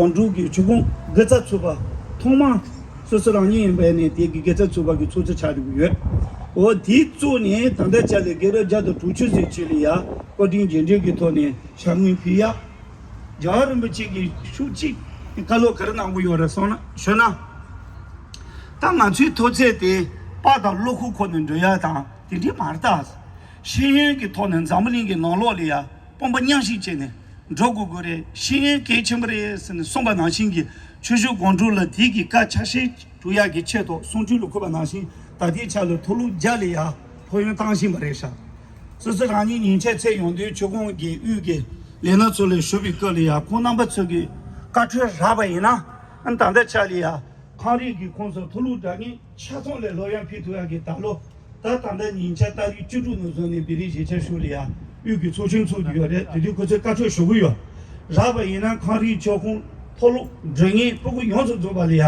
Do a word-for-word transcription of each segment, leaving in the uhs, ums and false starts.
གོང་དྲུག་གི་ཆུ་ཁོངས་དགེ་རྩ་ཚུད་པ་ཐོག་མ་སོ་སོ་རང་ཉིད་ཡིན་པ་ནས་དེ་གི་དགེ་རྩ་ཚུད་པ་གི་ཚོགས་གཙོ་ཆགས་འགྲོ་གི་ཡོད། འོ་དེའི་གཙོ་ནས་ད་ལྟ་ཆ་ལས་དགེ་རབས་བརྒྱ་དང་དྲུག་ཅུ་ཟེར་ཅིག་ལ་ཡ་བཀའ་དྲིན་རྗེས་འབྲེལ་གྱི་ཐོག་ནས་ཞལ་ངོ་ཕུལ་ཡ། རྒྱལ་བ་རིན་པོ་ཆེ་གིས་ཤུགས་གཅིག་བཀའ་སློབ་ག་རེ་གནང་གི་ཡོད་རེད་སོང་ན་ཞུ་ན། ད་ང་ཚོའི་མཐོ་ཚད་དེ་པར་དང་གློག་ཁུག་ཁོ་ནས་འགྲོ་ཡ་དང་དེ་འདྲའི་མ་རེད་ད། ཤེས་ཡོན་གྱི་ཐོག་ནས་འཛམ་བུ་གླིང་གི་ནང་ལོགས་ལ་ཡ་དཔོན་པོ་མཉམ་ཞིག་བྱས་ནས་འགྲོ་དགོས་ཀྱི་རེད། ཤེས་ཡོན་གལ་ཆེན་པོ་རེད་ཟེར་ནས་གསུངས་པ་ནང་བཞིན་གྱི་ཆུ་ཤུར་སྒང་དྲུག་ལ་དེ་གི་བཀའ་ཆ་ཤས་སྒྲུབ་ཡག་གི་ཆེད་དུ་གསུང་འཕྲིན་ལ་འཁོད་པ་ནང་བཞིན་ད་ལྟའི་ཆ་ལ་མཐོ་སློབ་བརྒྱ་ལ་ཡ་སློབ་ཡོན་བཏང་བཞིན་པ་རེད་ཤག་སོ་སོ་རང་ཉིད་ཉིན་ཆད་ཚེ་ཡོང་དུས་ཆུ་ཁོངས་ཀྱི་དབུས་ཀྱི་ལས་སྣ་ཚོ་ལ་ཞུ་བའི་སྐབས་ལ་ཡ་ཁོང་རྣམ་པ་ཚོ་གི་བཀའ་འཁྲོལ་རག་པ་ཡིན་ན་ཨ་ནི་ད་ལྟ་ཆ་ལ་ཡ་ཁང་རིགས་ཀྱི་ཁོངས་སུ་མཐོ་སློབ་འདྲ་མཉམ་ཆ་ཚང་ལས་སློབ་ཡོན་ཕུལ་ཐུབ་ཡག་གི་ད་ལོ། ད་ད་ལྟ་ཉིན་ཆ་ཏ་རིག་བཅུ་དྲུག་ནས་བཟུང་ནས་བོད་རིགས་གཞིས་ཆགས་ཤོག་ལ་ཡ་དབུས་ཀྱི་ཚོགས་ཆུང་ཚོགས་ཀྱི་ཡོད་རེད། དེ་དུས་ཁོ་ཚོས་བཀའ་འཁྲོལ་ཞུ་གི་ཡོད། རག་པ་ཡིན་ན་ཁང་རིགས་ཆུ་ཁོངས་མཐོ་སློབ་འགྲོ་མཁན་སྤུ་གུ་ཡོངས་སུ་རྫོགས་པ་ལ་ཡ་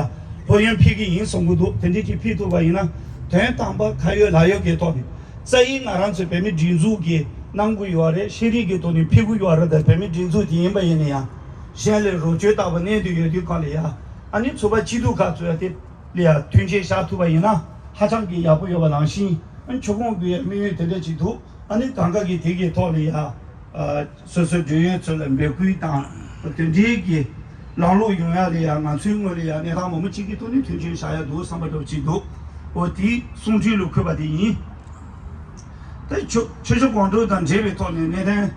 སློབ་ཡོན་ཕུལ་གི་ཡིན་གསུང་གི་འདུག་དེ་འདྲས་ཅིག་ཕུལ་ཐུབ་པ་ཡིན་ན་དོན་དམ་པ་ཁ་ཡོད་ལག་ཡོད་ཀྱི་ཐོག་ནས་རྩ་ཡིག་ང་རང་ཚོའི་བོད་མི་སྒྲིག་འཛུགས་ཀྱིས་གནང་གི་ཡོད་རེད། ཤེས་རིག་གི་ཐོག་ནས་ཕུལ་གི་ཡོད་རེད། ད་བོད་མི་སྒྲིག་འཛུགས་དེ་ཡིན་པ་ཡིན་ན་ཡང་གཞན་ལ་རོགས་སྐྱོར་ལྟ་བུ་གནས་དུ་ཡོད་དུས་གང་ལ་ཡ་ཨ་ནི་ཚོགས་པ་སྐྱིད་སྡུག་ཁག་ཚོས་དེ། ལ་ཡ་མཐུན་རྐྱེན་བཞག་ཐུབ་པ་ཡིན་ན་ཧ་ཅང་གི་ཡག་པོ་ཡོད་པ་ནང་བཞིན་ཨ་ནི་ཆུ་ཁོངས་ཀྱི་དམིགས་ཡུལ་དེ་འདྲ་ཅིག་འདུག་ཨ་ནི་གང་ག་གི་དེ་གའི་ཐོག་ལ་ཡ་སོ་སོའི་འབྲེལ་ཡོད་ཚོ་ལ་འབོད་སྐུལ་དང་དེ་འདྲའི་གི་ལམ་ལུགས་ཡོང་ཡ་ལ་ཡ་ང་ཚོའི་ངོས་ལ་ཡ་གནས་སྟངས་མང་པོ་ཅིག་གི་ཐོག་ནས་མཐུན་རྐྱེན་བཞག་ཡ་འདུག་བསམ་པ་འདྲ་པོ་ཅིག་འདུག་འོ་དེ་གསུང་འཕྲིན་ལ་འཁོད་པ་དེ་ཡིན། ད་ཆུ་ཆུ་ཤུར་སྒང་དྲུག་དང་འབྲེལ་བའི་ཐོག་ནས་གནད་དོན།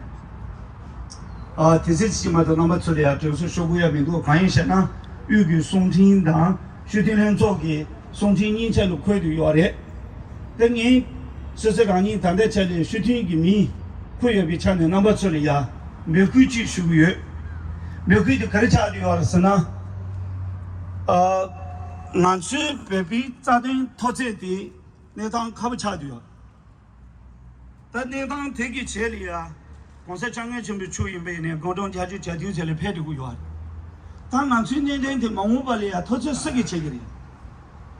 ཨ་དེ་ཚེ་ཕྱི་མ་དང་རྣམ་པ་ཚོ་ལ་ཡང་དྲན་གསོ་ཞུ་དགོས་ཡ་མི་འདུག་གང་ཡིན་ཟེར་ན་དབུས་ཀྱི་གསུང་འཕྲིན་དང་ཤུགས་ལྡན་ལྷན་ཚོགས་ཀྱི་གསུང་འཕྲིན་གཉིས་ཆ་ལ་འཁོད་དུ་ཡོད་རེད། དེ་ངས་སོ་སོ་རང་ཉིད་ད་ལྟའི་ཆ་ལས་ཤུགས་ལྡན་གྱི་མིང་འཁོད་ཡོད་པའི་ཆ་ནས་རྣམ་པ་ཚོ་ལ་ཡང་འབོད་སྐུལ་ཅིག་ཞུ་གི་ཡོད། འབོད་སྐུལ་དེ་ག་རེ་ཆགས་བསྡད་ཡོད་རེད་ཟེར་ན། ཨ་ང་ཚོའི་བོད་པའི་རྩ་དོན་མཐོ་ཚད་དེ་གནས་སྟངས་ཁག་པོ་ཆགས་བསྡད་ཡོད། ད་གནས་སྟངས་དེ་གི་ཆེད་ལ་ཡ། གོང་ས་སྐྱབས་མགོན་ཆེན་པོ་མཆོག་ཡིན་པའི་ནས་དགུང་གྲངས་བརྒྱད་ཅུ་གྱ་བདུན་ཚད་ལ་ཕེབས་འགྲོ་གི་ཡོད་རེད། ད་ང་ཚོའི་གནད་དོན་དེ་མ་འོངས་པ་ལ་ཡ་ཐུབ་ཚོད་སུ་གིས་བྱེད་ཀྱི་རེད།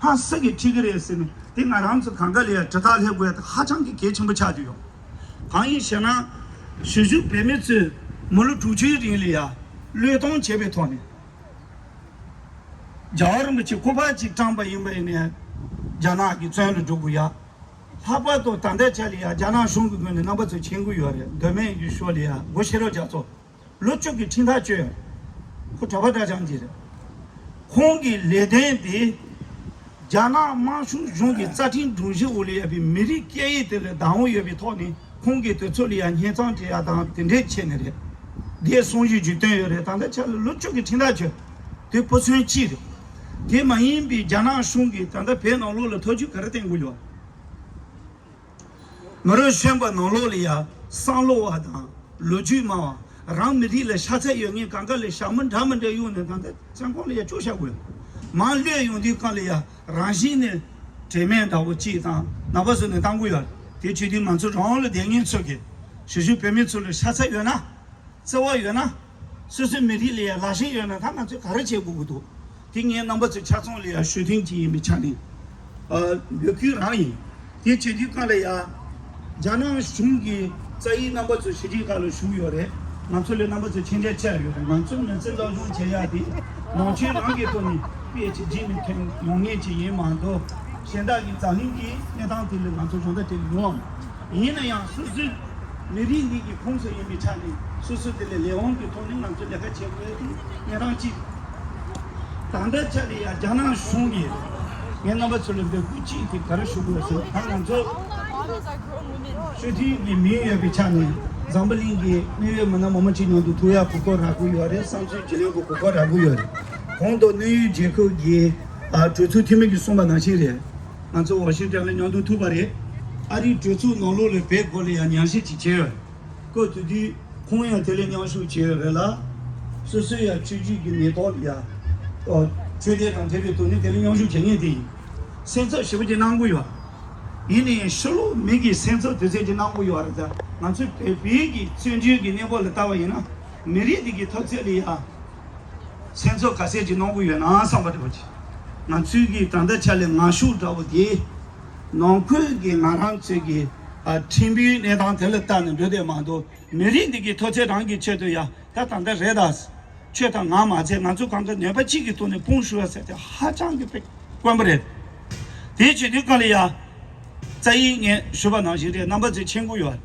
ཧ་སུ་གིས་ཁྲིད་ཀྱི་རེད་ཟེར་ནས་དེ་ང་རང་ཚོ་གང་ག་ལ་ཡ་དྲི་རྟགས་སླེབས་དགོས་ཡ་ད་ཧ་ཅང་གི་གལ་ཆེན་པོ་ཆགས་བསྡད་ཡོད། གང་ཡིན་ཞེ་ན། གཞིས་བཞུགས་བོད་མི་ཚོས་མི་ལོ་དྲུག་ཅུའི་རིང་ལ་ཡ་བློས་གཏོང་བྱས་པའི་ཐོག་ནས། རྒྱལ་བ་རིན་པོ་ཆེ་སྐུ་པར་ཅིག་བཀྲམ་པ་ཡིན་པ་ཡིན་ནའི་རྒྱ་ནག་གི་བཙོན་ལ་འགྲོ་དགོས་ཡ། ལྷག་པར་དུ་ད་ལྟའི་ཆ་ལ་ཡ་རྒྱ་ནག་གཞུང་གི་ངོས་ནས་རྣམ་པ་ཚོ་མཁྱེན་གྱི་ཡོད་རེད། མདོ་སྨད་ཀྱི་ཕྱོགས་ལ་ཡ་སྒོ་ཤེས་རབ་རྒྱ་མཚོ་ལོ་བཅུ་གི་ཁྲིམས་ཐག་གཅོད་ཡོད། ཁོ་གྲྭ་པ་གྲྭ་རྐྱང་ཅིག་རེད། ཁོང་གི་ལས་དོན་དེ་རྒྱ་ནག་དམར་གཞུང་གཞུང་གི་རྩ་ཁྲིམས་སྒྲོམ་གཞི་འོག་ལ་ཡོད་པའི་མི་རིགས་སྐད་ཡིག་དེ་ལ་བདག་དབང་ཡོད་པའི་ཐོག་ནས་ཁོང་གིས་དེ་ཚོ་ལ་ཡ་སྙན་སེང་སྤྲད་ཡ་དང་དེ་འདྲའི་ཆེད་ནས་རེད། དེ་གསུང་བཤད་ཅིག་བཏོན་ཡོད་རེད། ད་ལྟ་ཆ་ལ་ལོ་བཅུ་གི་ཁྲིམས་ཐག་གཅོད་དེ་ཕོ་མཚན་གཅིག་རེད། དེ་མ་ཡིན་པའི་རྒྱ་ནག་གཞུང་གིས་ད་ལྟ་བོད་ནང་ལོགས་ལ་ཐབས་ཇུས་ག་རེ་བསྟན་གྱི་ཡོད། མི་རབས་གཞོན་པ་ནང་ལོགས་ལ་ཡ་བསམ་བློ་བ་དང་ལོ་རྒྱུས་སྨྲ་བ་རང་མི་རིགས་ལ་ཤ་ཚ་ཡོད་མཁན་གང་ག་ལ་ཞྭ་མོ་འདྲ་མི་འདྲ་གཡུགས་ནས་ད་ལྟ་བཙོན་ཁང་ལ་ཡ་བཅུག་བཞག་དགོས། མར་གློད་ཡོང་དུས་སྒང་ལ་ཡ་རང་བཞིན་ནས་དྲན་མེད་འདྲ་བོ་གཅིག་དང་ནང་པ་ཚོ་ནས་བཏང་གི་ཡོད། དེ་བྱེད་དུས་ང་ཚོ་རང་ལ་བསྡད་མཁན་ཚོ་གིས་གཞིས་བཞུགས་བོད་མི་ཚོ་ལ་ཤ་ཚ་ཡོད་ན། བརྩེ་བ་ཡོད་ན། སོ་སོའི་མི་རིགས་ལ་ཡང་ལ་ཞེན་ཡོད་ན་ད་ང་ཚོས་ག་རེ་བྱེད་དགོས་ཀྱི་འདུག་དེ་ངས་རྣམ་པ་ཚོའི་ཆ་ཚང་ལ་ཡང་ཞུ་མཐུན་གྱི་ཡིན་པའི་ཆ་ནས། ཨ། འབོད་སྐུལ་རང་ཡིན། དེ་བྱེད་དུས་སྒང་ལ་ཡང་། རྒྱ་ནག་གཞུང་གི་རྩ་ཡིག་རྣམ་པ་ཚོ་ཞི་བདེའི་སྒང་ལ་ཞུགས་ཡོད་རེད། ང་ཚོ་ལས་རྣམ་པ་ཚོས་མཁྱེན་རྒྱ་ཆེ་ཡོད་རེད། ང་ཚོ་མི་ཚེ་སློབ་སྦྱོང་བྱེད་ཡག་དེ་ནང་ཆོས་རང་གི་ཐོག་ནས་དཔེ་ཆ་རྗེས་མི་ཐོན་ཡོང་ངེས་ཀྱི་ཡིན་མ་གཏོགས། གཞན་དག་གི་འཛམ་གླིང་གི་གནས་སྟངས་དེ་ལ་ང་ཚོ་སྦྱོང་བརྡར་སྤྲད་ཡོང་བ་མ། ཡིན་ན་ཡང་སོ་སོའི་མི་རིགས་འདི་གི་ཁོངས་སུ་ཡིན་པའི་ཆ་ནས་སོ་སོ་དེ་ལས་ལས་དབང་གི་ཐོག་ནས་ང་ཚོ་ལས་ཀ་བྱེད་དགོས་ཀྱི་གནས་སྟངས་གཅིག་ད་ལྟ་ཆ་ལ་ཡ་རྒྱ་ནག་གཞུང་གིས་ངའི་རྣམ་པ་ཚོ་ལ་འབོད་སྐུལ་གཅིག་དེ་ག་རེ་ཞུ་དགོས་ཟེར་ན། ད་ང་ཚོ་ཤུགས་ལྡན་གྱི་མིང་ཡོད་པའི་ཆ་ནས་འཛམ་བུ་གླིང་གི་གནད་ཡོད་མི་སྣ་མང་པོ་ཅིག་མཉམ་དུ་ཐུག་ཡག་གོ་སྐབས་རག་གི་ཡོད་རེད། བསམ་ཚུལ་བརྗེ་ལེན་གྱི་གོ་སྐབས་རག་གི་ཡོད་རེད། གོང་དུ་གནད་ཡོད་རྒྱལ་ཁབ་ཀྱི་ཨ་གྲོས་ཚོགས་འཐུས་མི་གིས་གསུངས་པ་ནང་བཞིན་རེད། ང་ཚོ་ཝ་ཤིང་ཊོན་ལ་མཉམ་དུ་ཐུག་པ་རེད། ཨ་རིའི་གྲོས་ཚོགས་ནང་ལོགས་ལ་བོད་སྐོར་ལ་ཡང་ཉམས་ཞིབ་ཅིག་བྱས་ཡོད། སྐབས་དེ་དུས་ཁོང་ཡང་དེ་ལ་མཉམ་ཞུགས་བྱས་ཡོད་རེད་ལ། སོ་སོའི་ཡང་ཆོས་བརྒྱུད་ཀྱི་མི་ཐོག་ལ་ཡང་ཨོ་ཆོས་དད་དང་འབྲེལ་བའི་ཐོག་ནས་དེ་ལ་མཉམ་ཞུགས་བྱེད་མཁན་དེ་ཡིན། སེམས་འཚབ་ཞེ་པོ་ཅིག་གནང་གི་ཡོད། ཡིན་ནའི་ཕྱི་ལོགས་མི་གིས་སེམས་འཚབ་དེ་ཚོད་ཅིག་གནང་གི་ཡོད་རེད་ད། ང་ཚོའི་བོད་པའི་གི་བཙན་བྱོལ་གྱི་གནས་བབ་ལ་ལྟ་བ་ཡིན་ན་མི་རིགས་འདི་གི་འཐབ་རྩོད་ལ་ཡང་། སེམས་ཚོར་ག་ཚད་ཅིག་གནང་གི་ཡོད་ན་བསམ་པ་འདྲ་བོ་ཅིག་ང་ཚོའི་གི་ད་ལྟ་ཆ་ལས་ངར་ཤུགས་འདྲ་བོ་དེ། ནང་ཁུལ་གི་ང་རང་ཚོའི་གི་ཨ་ཁྲིམས་བུའི་གནས་སྟངས་དེ་ལ་ལྟ་ནས་འགྲོ་བསྡད་མ་གཏོགས་མི་རིགས་འདི་གི་མཐོ་ཚད་རང་གི་ཆེད་དུ་ཡ་ད་ད་ལྟ་རེད་ད། ཆོས་དང་ངག་མ་ཚད་ང་ཚོ་གང་ག་ནུས་པ་གཅིག་གི་ཐོག་ནས་དཔུང་ཤུགས་ཡོད་ཟེར་ཏེ་ཧ་ཅང་གི་དཔེ་དཀོན་པོ་རེད། དེའི་བྱེད་དུས་གང་ལ་ཡ། རྩ་ཡིག་ངས་ཞུས་པ་ནང་བཞིན་རེད། རྣམ་པ་ཚོས་མཁྱེན་གྱི་ཡོད་རེད།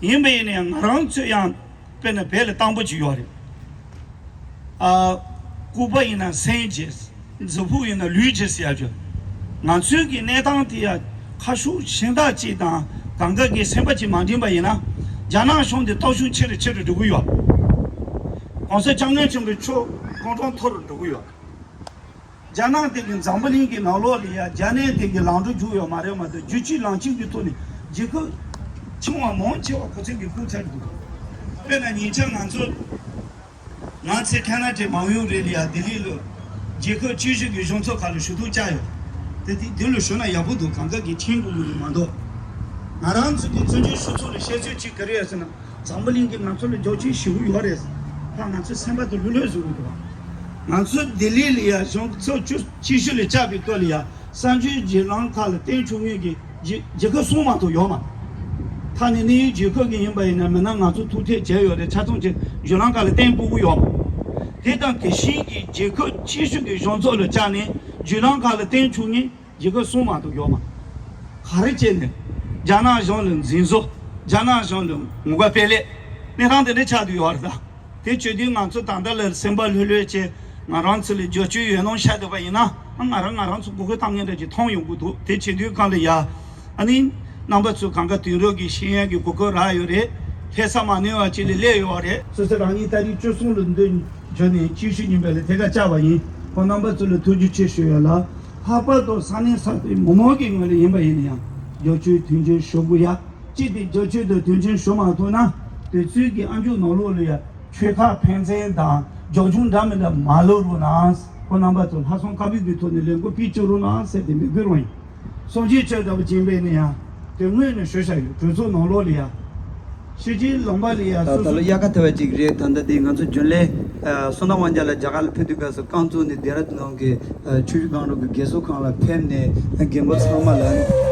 ཡིན་པ་ཡིན་ན་ཡང་ང་རང་ཚོས་ཡང་དཔེར་ན་བོད་ལ་གཏམ་དཔེ་ཅིག་ཡོད་རེད། ཨ། ལྐུགས་པ་ཡིན་ན་སེན་བྱེད། རྫི་ཕུག་ཡིན་ན་ལུས་བྱེད་ཟེར་ཡ་ཅིག་ང་ཚོའི་གི་གནས་སྟངས་དེ་ཡ་ཁ་ཤུགས་ཤིང་རྟ་གཅིག་དང་གང་ག་གི་སེམས་པ་གཅིག་མ་འདྲེས་པ་ཡིན་ན། རྒྱ་ནག་གཞུང་དེ་སྟོབས་ཤུགས་ཆེ་རུ་ཆེ་རུ་འགྲོ་གི་ཡོད། གོང་ས་སྐྱབས་མགོན་ཆེན་པོའི་མཆོག་ཁོང་ཁྲོ་མཐོ་རུ་འགྲོ་གི་ཡོད། རྒྱ་ནག་དེ་གི་འཛམ་བུ་གླིང་གི་ནང་ལོགས་ལ་ཡ་རྒྱ་ནག་དེ་གི་ལམ་འགྲོ་རྒྱུག་ཡོད་མ་རེད་མ་གཏོགས། རྒྱུད་གཅིག་ལམ་གཅིག་གི་ཐོག་ནས་རྒྱལ་ཁབ་ཆུང་བ་མང་ཆེ་བ་ཁོ་ཚོས་གི་བཀུག་ཚར་འདུག་དཔེར་ན་ཉེ་ཆར་ང་ཚོ་ང་ཚོའི་ཁ་ན་ཌའི་མང་ཡུལ་རེད་ལ་ཡ་ལྡི་ལི་ལ་རྒྱལ་ཁབ་ཆེ་ཤོས་ཀྱི་གཞུང་ཚབ་ཁག་ལ་ཞུ་གཏུག་བཅར་ཡོད། དེ་དེ་འདི་ལ་ཞུ་ན་ཡག་པོ་འདུག་གང་ག་གི་མཁྱེན་དགོས་ཀྱི་རེད་མ་གཏོགས། ང་རང་ཚོ་གི་བཙན་བྱོལ་སྤྱི་ཚོགས་ལ་བཤད་ཚོད་ཅིག་ག་རེ་ཡོད་ཟེར་ན། འཛམ་བུ་གླིང་གིས་ང་ཚོ་ལ་རྒྱབ་སྐྱོར་ཞེ་པོ་ཡོད་རེད། ད་ང་ཚོའི་སེམས་པ་དེ་ལྷོད་ལྷོད་བཟོ་གི་འདུག་ང་ཚོ་ལྡི་ལི་ལ་ཡ་གཞུང་ཚབ་ཆེ་ཤོས་ལ་བཅར་བའི་སྐབས་ལ་ཡ་གསར་འགྱུར་བརྒྱུད་ལམ་ཁག་ལ་བསྟན་བཅུག་མཁན་གྱི་རྒྱལ་རྒྱལ་ཁབ་གསུམ་མ་གཏོགས་ཡོད་མ། ཐ་ན་གནས་ཡུལ་རྒྱལ་ཁབ་ཀྱི་ཡིན་པ་ཡིན་ན་མིན་ན་ང་ཚོ་ཐུག་འཕྲད་བྱས་ཡོད་རེད། ཆ་ཚང་ཅིག་བརྒྱུད་ལམ་ཁག་ལ་བསྟན་ཕོད་ཀྱི་ཡོད་མ། དེ་དང་དེ་བཞིན་གྱི་རྒྱལ་ཁབ་ཆེ་ཤོས་ཀྱི་གཞུང་ཚབ་ལ་བཅར་ནས་བརྒྱུད་ལམ་ཁག་ལ་བསྟན་བཅུག་མཁན་རྒྱལ་ཁབ་གསུམ་མ་གཏོགས་ཡོད་མ། ག་རེ་བྱས་ནས་རྒྱ་ནག་གཞུང་ལ་འཛིན་བཟུང་། རྒྱ་ནག་གཞུང་ལ་ངུ་སྐད་སྤེལ་ལད། གནས་སྟངས་དེ་འདྲ་ཆགས་བསྡད་ཡོད་རེད་ད། དེ་བྱེད་དུས་ང་ཚོ་ད་ལྟ་ལ་སེམས་པ་ལྷོད་ལྷོད་བྱས་ང་རང་ཚོ་ལ་རྒྱབ་སྐྱོར་ཡོད་མནོ་བཤད་བསྡད་པ་ཡིན་ན། ང་རང་ང་རང་ཚོ་མགོ་སྐོར་བཏང་མཁན་འདྲ་ཅིག་མཐོང་ཡོང་གི་འདུག་དེ་བྱེད་དུས་གང་ལ་ཡ། ཨ་ནི། རྣམ་པ་ཚོས་གང་ག་དུས་རབས་ཀྱི་ཤེས་ཡོན་གྱི་གོ་སྐབས་རག་ཡོད་རེད། ལྷ་ས་མ་ནུས་པ་ཅིག་ལ་སླེབས་ཡོད་རེད། སོ་སོ་རང་ཉིད་ཏ་རིག་བཅུ་གསུམ་ལ་འདི་འབྱོར་ནས་གཅིག་ཤུགས་ཡིན་པ་ལ་ཐད་ཀར་བཅར་བ་ཡིན། ཁོང་རྣམ་པ་ཚོ་ལ་ཐུགས་རྗེ་ཆེ་ཞུ་ཡ་ལ། ལྷག་པར་དུ་ས་གནས་ས་ཁུལ་མི་མང་གི་ངོས་ལ་ཡིན་པ་ཡིན་ན་ཡང་རྒྱབ་སྐྱོར་མཐུན་རྐྱེན་ཞུ་དགོས་ཡ། གཅིག་དེ་རྒྱབ་སྐྱོར་དང་མཐུན་རྐྱེན་ཞུ་མ་ཐུབ་ན། དུས་ཚོད་ཀྱི་ཨ་མཆོག་ནང་ལོགས་ལ་ཡ་ཆོལ་ཁ་ཕན་ཚུན་དང་རྒྱབ་ལྗོངས་འདྲ་མི་འདྲ་མ་ལབ་རོགས་གནང་། ཁོང་རྣམ་པ་ཚོ་ལྷག་བསམ་དཀར་པོའི་གི་ཐོག་ནས་ལས་འགུལ་སྤེལ་བཅུག་རོགས་གནང་ཟེར་ཏེ་འབོད་སྐུལ་རང་ཡིན། སངས་རྒྱས་ཆོས་ལྟ་བུ་སྦྱིན་པས་ནི་ཡང་དོན་དངོས་ནས་ཞུ་བྱ་ཡོད། གྲོས་ཚོགས་ནང་ལོགས་ལ་ཡ། ཕྱི་རྒྱལ་ལུང་པ་ལ་ཡ་ད་སོ་ད་ལོ་སོ་དབྱར་ཁ་ཐེ་བ་གཅིག་རེད། ད་ལྟ་འདི་ང་ཚོ་རྒྱུན་ལས་བསོད་ནམས་དབང་རྒྱལ་ལགས་རྒྱ་གར་ལ་ཕེབས་དུས་སྐབས་སུ་རྐང་བཙུགས་ནས་ལྡེ་ར་ལྡུན་གྱི་ཆུ་བཞི་སྒང་དྲུག་གི་རྒས་གསོ་ཁང་ལ་ཕེབས་ནས་རྒན་པ་ཚང་མ་ལ།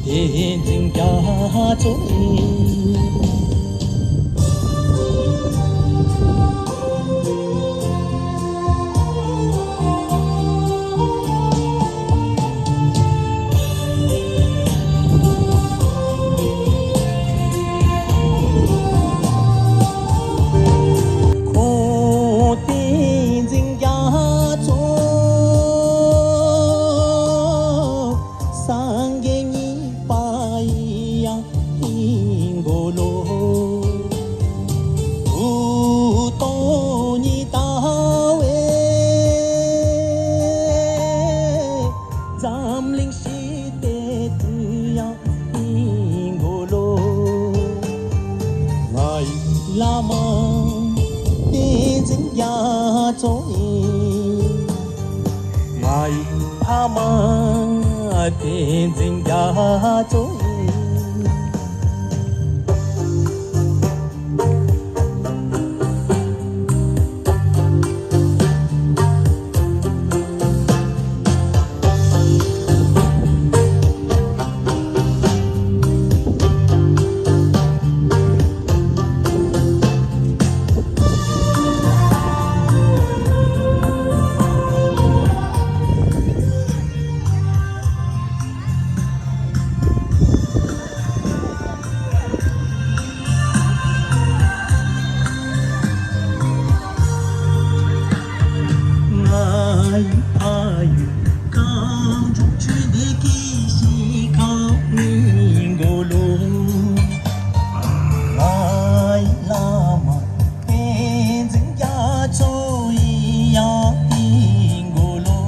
བསྟན་འཛིན་རྒྱ་མཚོ་ཡིན། ཁོང་བསྟན་འཛིན་རྒྱ་མཚོ། སངས་རྒྱས་གཉིས་པ་ཡང་ཡིན་དགོས་ལོ། བུ་སྟོང་ཉིད་ལྟ་བའི་འཛམ་གླིང་ཞི་བདེའི་དུས་ཡང་ཡིན་དགོས་ལོ། ང་ཡི་བླ་མ་བསྟན་འཛིན་རྒྱ་མཚོ་ཡིན། ང་ཡི་ཕ་མ་བསྟན་འཛིན་རྒྱ་མཚོ་ཡིན། ང་ཡི་ཕ་ཡུལ་རྐང་འབྲོག་ཆུ་འདི་གི་ཞིང་ཁམས་ནི་མགོ་ལོ། ང་ཡི་བླ་མ་བསྟན་འཛིན་རྒྱ་མཚོ་ཡི་ཡང་ཡིན་མགོ་ལོ།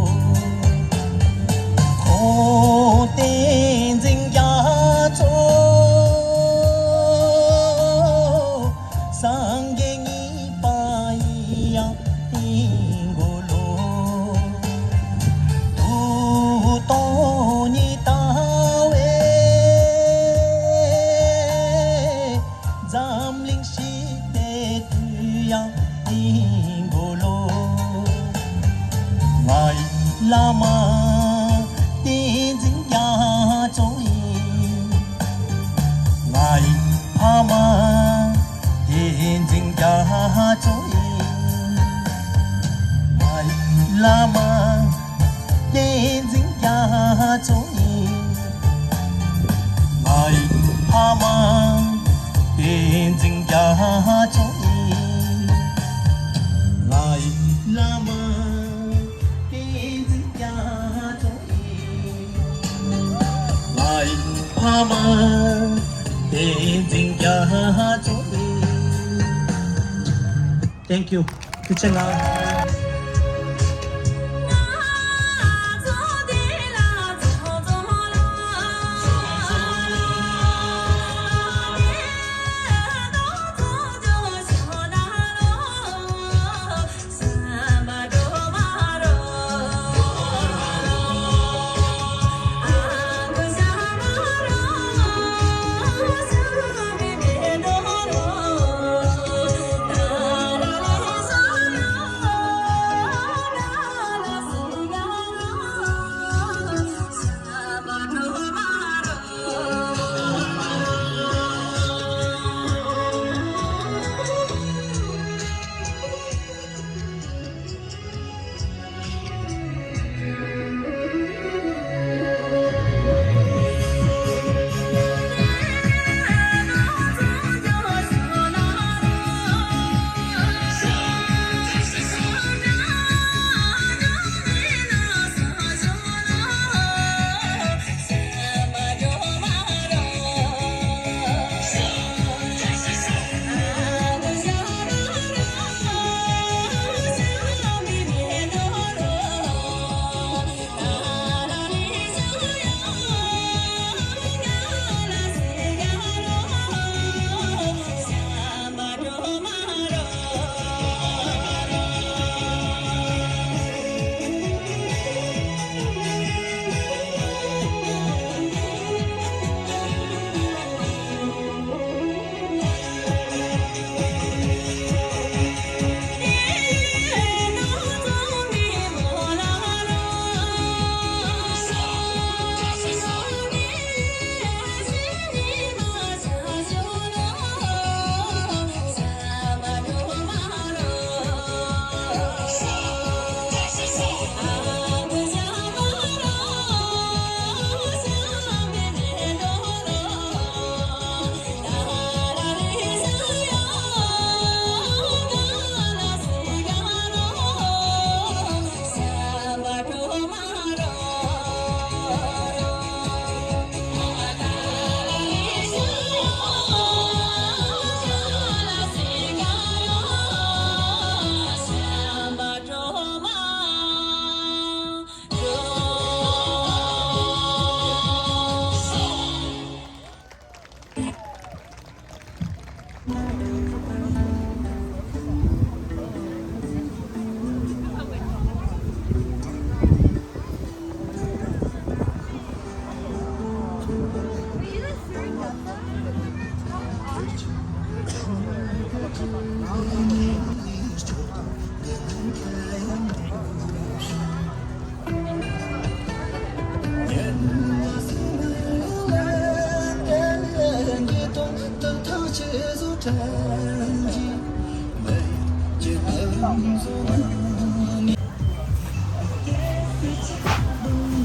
ཁོང་བསྟན་འཛིན་རྒྱ་མཚོ། སངས་རྒྱས་གཉིས་པ་ཡི་ཡང་ཡིན་མགོ་ལོ། བུ་སྟོང་ཉིད་ལྟ་བའི་འཛམ་གླིང་ཞི་བདེའི་དུས་ཡང་ཡིན་དགོས་ལོ། ང་ཡི་བླ་མ་བསྟན་འཛིན་རྒྱ་མཚོ་ཡིན། ང་ཡི་ཕ་མ་བསྟན་འཛིན་རྒྱ་མཚོ་ཡིན། ང་ཡི་བླ་མ་བསྟན་འཛིན་རྒྱ་མཚོ་ཡིན། ང་ཡི་ཕ་མ་བསྟན་འཛིན་རྒྱ་མཚོ་ཡིན། ང་ཡི་བླ་མ་བསྟན་འཛིན་རྒྱ་མཚོ་ཡིན། ང་ཡི་ཕ་མ་བསྟན་འཛིན་རྒྱ་མཚོ་ཡིན། Thank you. ཐུགས་རྗེ་གནང་།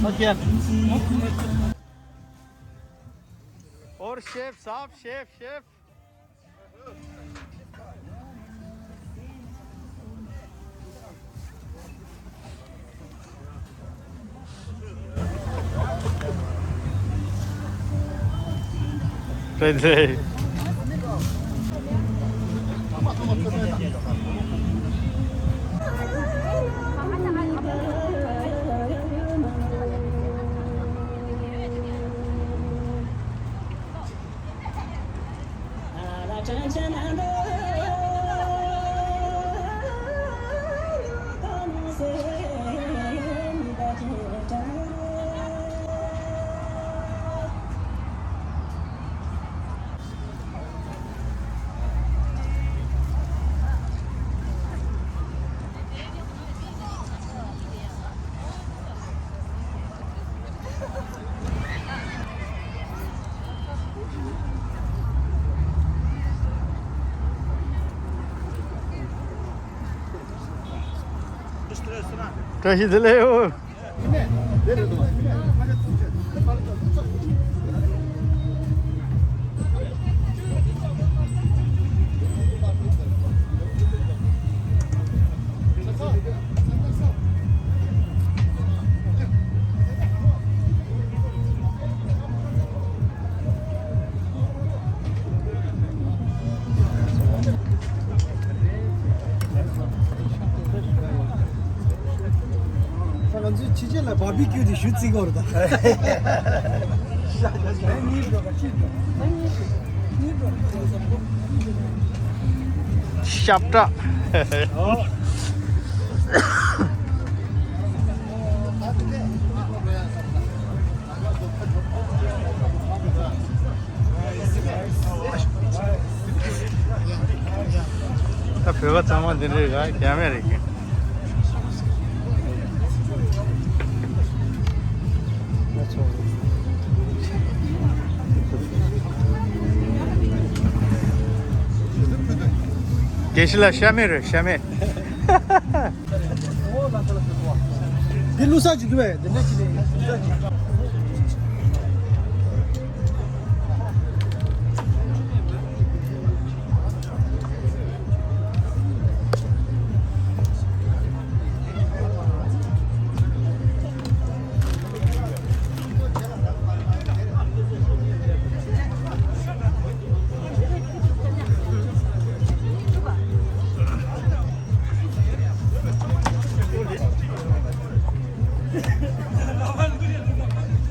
और शेफ साहब, chef, chef. བཀྲ་ཤིས་བདེ་ལེགས། ང་ཚོའི་ཕྱི་རྒྱལ་ལ་བར་བི་ཀིའུ་དེ་ཞུ་རྩིས་གོ་རེད་ད། ཤབ་ཏྲ། ད་བོད་པ་ཚང་མ་འདི་འདྲའི་ར་རྒྱ་མེད་རེད་ཀྱི། དགེ་བཤེས་ལགས་ཤ་མེད་རེད་ཤ་མེད། འདི་བླུག་ས་ཅིག་འདུག་པས། འདི་འདྲ་ཅིག་ནས་བླུག་ས་ཅིག